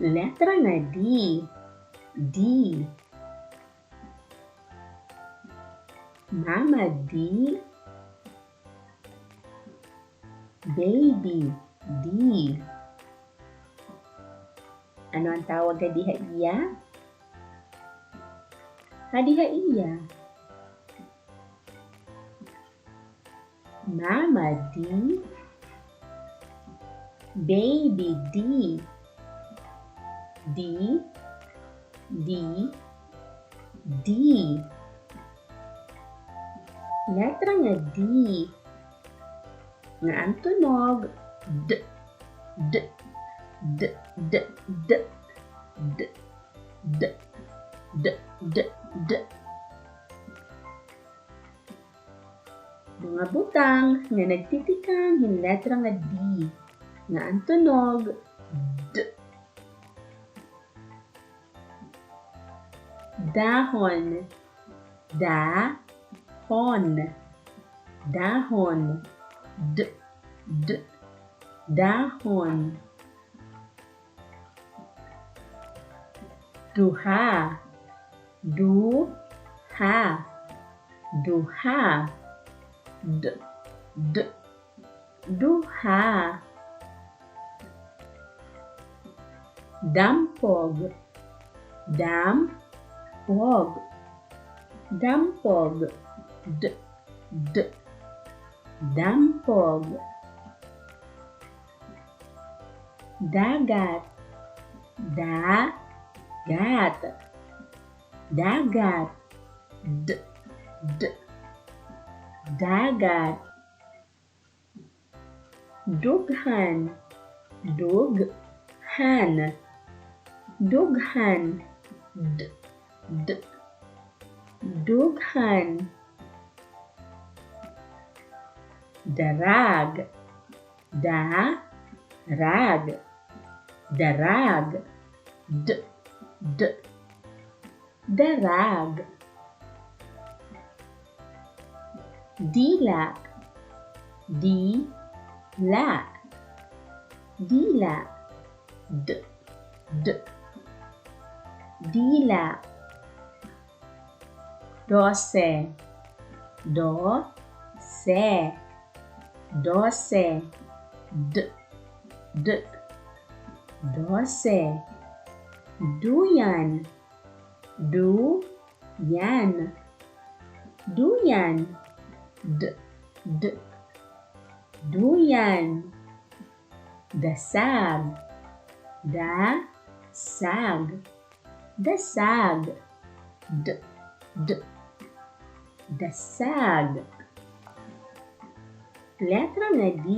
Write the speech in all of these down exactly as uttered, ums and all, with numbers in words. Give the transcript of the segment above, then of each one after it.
Letra nga D. D. Mama D. Baby D. Ano an tawag hadi ha iya? Hadi ha iya. Mama D. Baby D. D. D. D. Letra nga D. Nga an tunog, d, d, d. Mga butang nga nagtitikang hin letra nga D, nga an tunog, d. Dahon. Da, hon. Dahon. D, d. Dahon. Duha. Du, ha. Duha. D, d. Duha. Dampog. Dam, pog. Dampog. D, d. Dampog. Dagat. Da, gat. Dagat. D, d. Dagat. Dughan. Dug, han. Dughan. D, d. Dughan. Darag. Da, rag. Darag. D, d. Darag. Dila. Di, la. Dila. D, d. Dila. Dose. Do, se. Dose. D, d. Dose. Duyan. Du, yan. Duyan. D, d. Duyan. Dasag. Da, sag. Dasag. D, d. Dasag. Letra nga D.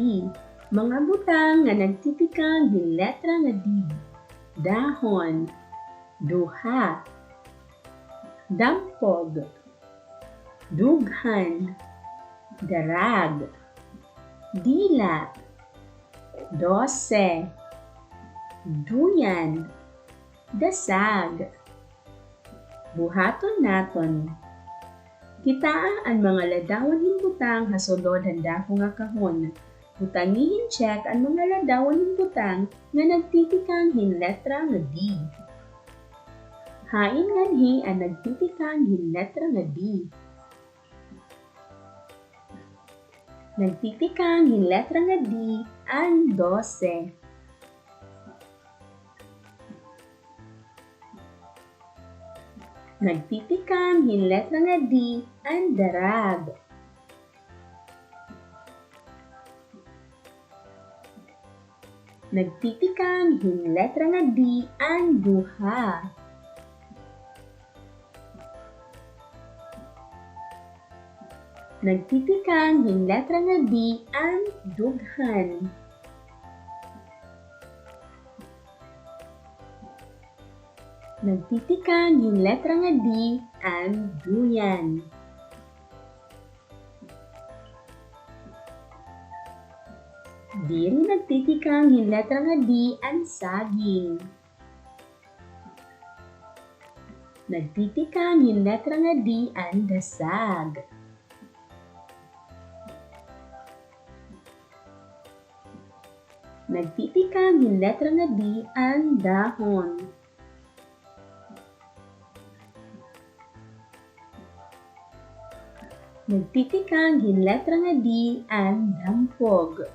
Mga butang nga nagtitikang hin letra nga D. Dahon. Duha. Dampog. Dughan. Darag. Dila. Dose. Duyan. Dasag. Buhaton naton. Kitaa an mga ladawan hin butang ha sulod han dako nga kahon. Butangi hin check an mga ladawan hin butang nga nagtitikang hin letra nga D. Hain nganhi an nagtitikang hin letra nga D? Nagtitikang hin letra nga D an dose. Nagtitikang hin letra nga D an darag. Nagtitikang hin letra nga D an duha. Nagtitikang hin letra nga D an dughan. Nagtitikang hin letra nga D an duyan. Diri nagtitikang hin letra nga D an saging. Nagtitikang hin letra nga D an dasag. Nagtitikang hin letra nga D an dahon. Nagtitikang hin letra nga D an dampog.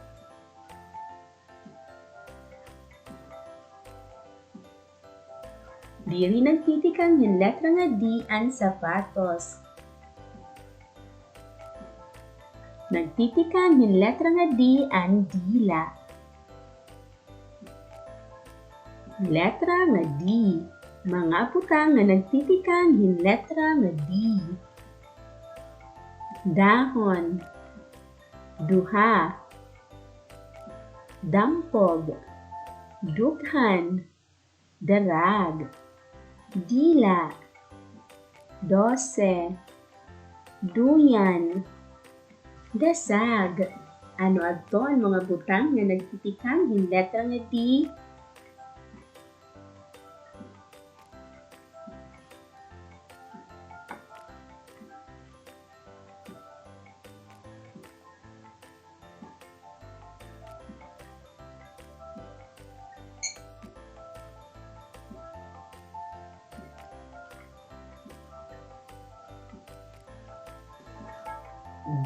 Diri nagtitikang hin letra nga D an sapatos. Nagtitikang hin letra nga D an dila. Letra nga D. Mga butang nga nagtitikang hin letra nga D. Dahon. Duha. Dampog. Dughan. Darag. Dila. Dose. Duyan. Dasag. Ano adto an mga butang nga nagtitikang hin letra nga D?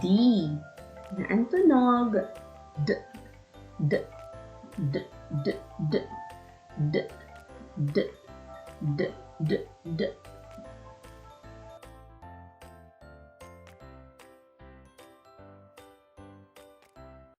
D. Nga an tunog. D, d, d, d, d. D, d, d, d, d, d.